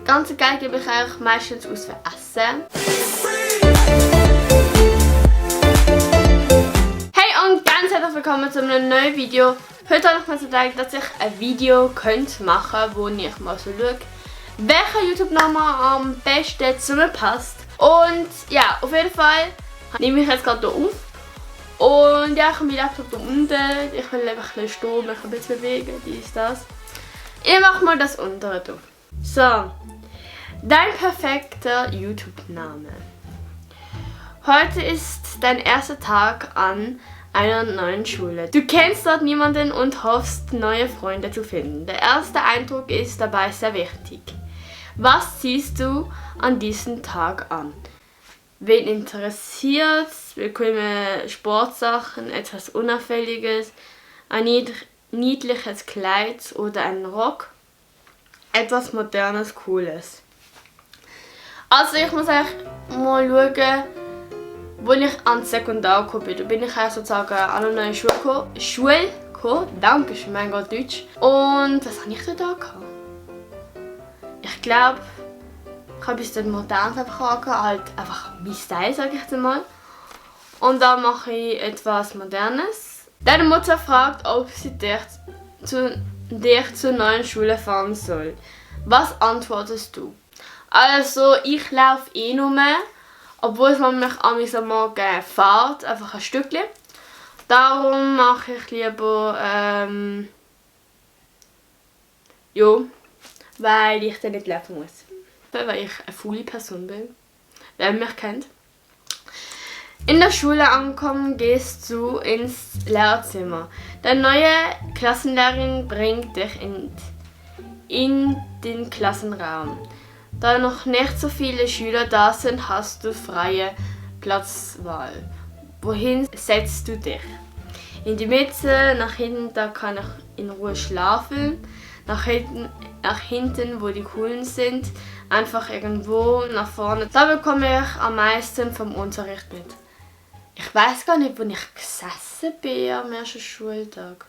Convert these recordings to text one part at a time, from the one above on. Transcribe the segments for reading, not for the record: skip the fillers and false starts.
ganze Geld gebe ich eigentlich meistens aus für Essen. Hey und ganz herzlich willkommen zu einem neuen Video. Heute habe ich mir gedacht, dass ich ein Video machen könnte, wo ich mal so schaue, welcher YouTube-Name am besten zu mir passt. Und ja, auf jeden Fall nehme ich jetzt gerade hier auf. Und ja, ich habe meinen Laptop hier unten. Ich will einfach ein bisschen stehen, mich ein bisschen bewegen, dies, das. Ich mache mal das untere hier. So, dein perfekter YouTube-Name. Heute ist dein erster Tag an einer neuen Schule. Du kennst dort niemanden und hoffst, neue Freunde zu finden. Der erste Eindruck ist dabei sehr wichtig. Was ziehst du an diesem Tag an? Wen interessiert? Willkommene Sportsachen, etwas Unauffälliges, ein niedliches Kleid oder ein Rock? Etwas Modernes, Cooles. Also ich muss eigentlich mal schauen, wo ich an die Sekundar gekommen bin. Da bin ich sozusagen an eine neue Schule gekommen. Danke schön, mein Gott, Deutsch. Und was habe ich denn da gehabt? Ich glaube, ich habe ein bisschen modernes einfach angehört, halt einfach mein Style, sage ich jetzt mal. Und dann mache ich etwas Modernes. Deine Mutter fragt, ob sie dich zur neuen Schule fahren soll. Was antwortest du? Also, ich laufe nur, obwohl man mich am Morgen fährt, einfach ein Stückchen. Darum mache ich lieber, ja, weil ich dann nicht laufen muss. Weil ich eine faule Person bin, wer mich kennt. In der Schule ankommen, gehst du ins Lehrzimmer. Deine neue Klassenlehrerin bringt dich in den Klassenraum. Da noch nicht so viele Schüler da sind, hast du freie Platzwahl. Wohin setzt du dich? In die Mitte, nach hinten, da kann ich in Ruhe schlafen. Nach hinten, wo die Coolen sind. Einfach irgendwo nach vorne. Da bekomme ich am meisten vom Unterricht mit. Ich weiß gar nicht, wo ich gesessen bin am ersten Schultag.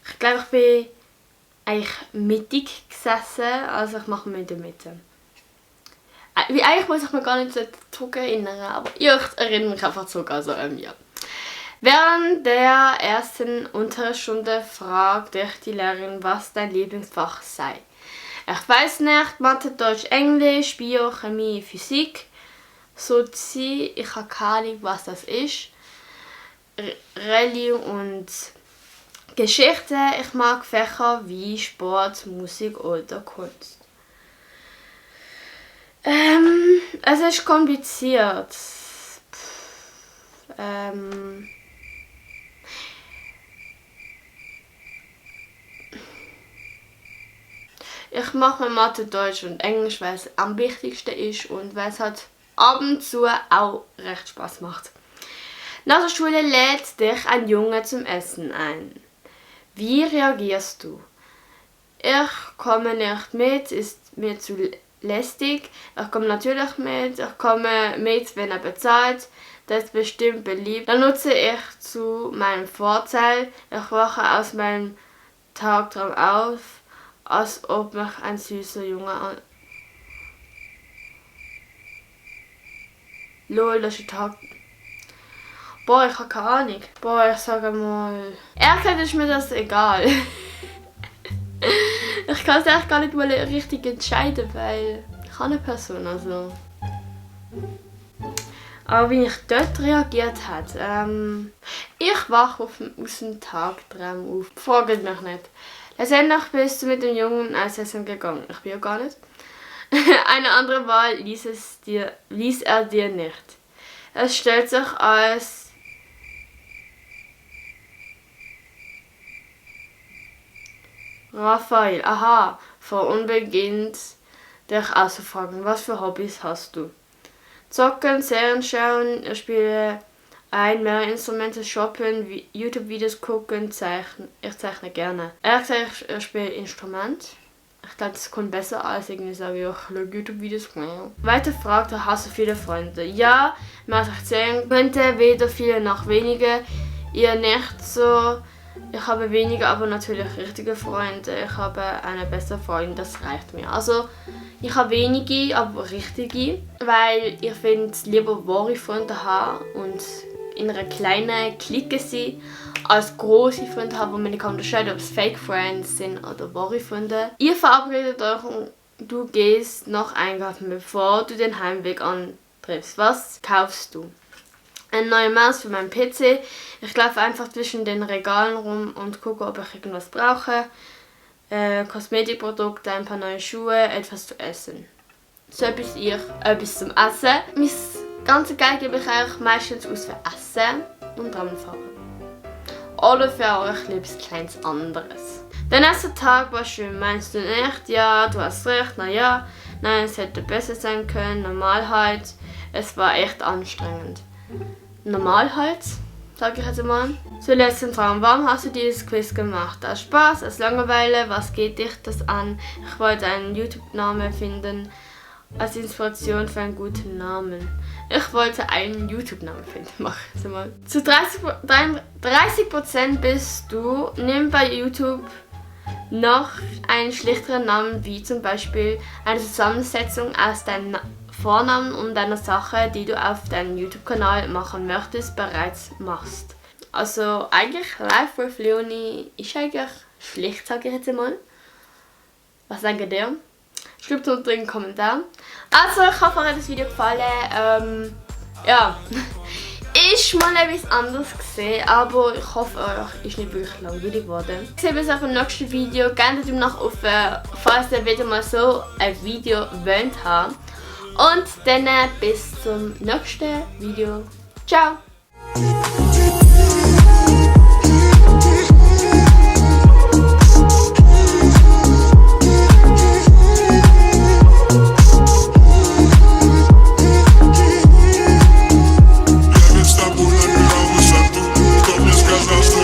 Ich glaube, ich bin eigentlich mittig gesessen, also ich mache mir in der Mitte. Eigentlich muss ich mir gar nicht so erinnern, aber ich erinnere mich einfach zurück, also ja. Während der ersten Unterrichtsstunde fragt dich die Lehrerin, was dein Lieblingsfach sei. Ich weiß nicht, Mathe, Deutsch, Englisch, Bio, Chemie, Physik, Sozi, ich habe keine Ahnung, was das ist. Religion und Geschichte, ich mag Fächer wie Sport, Musik oder Kunst. Es ist kompliziert. Ich mache mir Mathe, Deutsch und Englisch, weil es am wichtigsten ist und weil es halt ab und zu auch recht Spaß macht. Nach der Schule lädt dich ein Junge zum Essen ein. Wie reagierst du? Ich komme nicht mit, ist mir zu lästig. Ich komme natürlich mit, ich komme mit, wenn er bezahlt. Das ist bestimmt beliebt. Dann nutze ich zu meinem Vorteil. Ich wache aus meinem Tagtraum auf, als ob mich ein süßer Junge an. Lol, das ist ein Tag. Boah, ich habe keine Ahnung. Boah, ich sage mal. Ehrlich gesagt ist mir das egal. Ich kann es echt gar nicht mal richtig entscheiden, weil ich habe eine Person, also. Aber wie ich dort reagiert habe, ich wache aus dem Tagtraum auf. Fragt mich nicht. Letztendlich bist du mit dem Jungen Eis essen gegangen. Ich bin ja gar nicht. Eine andere Wahl ließ er dir nicht. Es stellt sich als Raphael, aha, vor unbeginnt dich auszufragen, was für Hobbys hast du? Zocken, Serien schauen, spiele mehr Instrumente, shoppen, YouTube-Videos gucken, zeichnen. Ich zeichne gerne. Ehrlich gesagt, ich spiele Instrument. Ich glaube, das kommt besser als irgendwie sage, ja, ich schaue YouTube-Videos. Weiter fragte, hast du viele Freunde? Ja, man sagt sehen könnte, weder viele noch wenige. Ihr nicht so Ich habe wenige, aber natürlich richtige Freunde. Ich habe einen besten Freund, das reicht mir. Also ich habe wenige, aber richtige, weil ich finde es lieber wahre Freunde haben und in einer kleinen Clique sein, als große Freunde haben, wo man nicht unterscheiden kann, ob es Fake Friends sind oder wahre Freunde. Ihr verabredet euch und du gehst noch einkaufen, bevor du den Heimweg antriffst. Was kaufst du? Eine neue Maus für meinen PC. Ich laufe einfach zwischen den Regalen rum und gucke, ob ich irgendwas brauche. Kosmetikprodukte, ein paar neue Schuhe, etwas zu essen. So etwas zum Essen. Mein ganzes Geld gebe ich eigentlich meistens aus für Essen und Ramfahren. Oder für euch liebes kleines anderes. Der nächste Tag war schön, meinst du nicht? Ja, du hast recht, naja. Nein, es hätte besser sein können, normal halt. Es war echt anstrengend. Normal halt, sage ich jetzt mal. Zur letzten Frage, warum hast du dieses Quiz gemacht? Aus Spaß, aus Langeweile, was geht dich das an? Ich wollte einen YouTube-Namen finden, als Inspiration für einen guten Namen. Ich wollte einen YouTube-Namen finden, mach es mal. Zu 30% bist du, nimm bei YouTube noch einen schlichteren Namen, wie zum Beispiel eine Zusammensetzung aus deinem Vornamen und einer Sache, die du auf deinem YouTube-Kanal machen möchtest, bereits machst. Also eigentlich Life with Leonie ist eigentlich schlicht, sage ich jetzt mal. Was denkt ihr? Schreibt es unter in den Kommentaren. Also ich hoffe, euch hat das Video gefallen. Ja, ist mal etwas anderes gesehen, aber ich hoffe, euch ist nicht wirklich langweilig geworden. Ich sehe uns auf dem nächsten Video. Gerne den nach oben, falls ihr wieder mal so ein Video wollt haben. Und dann bis zum nächsten Video. Ciao! Está pulando, não me santo. Tô minhas casas, tô em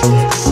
um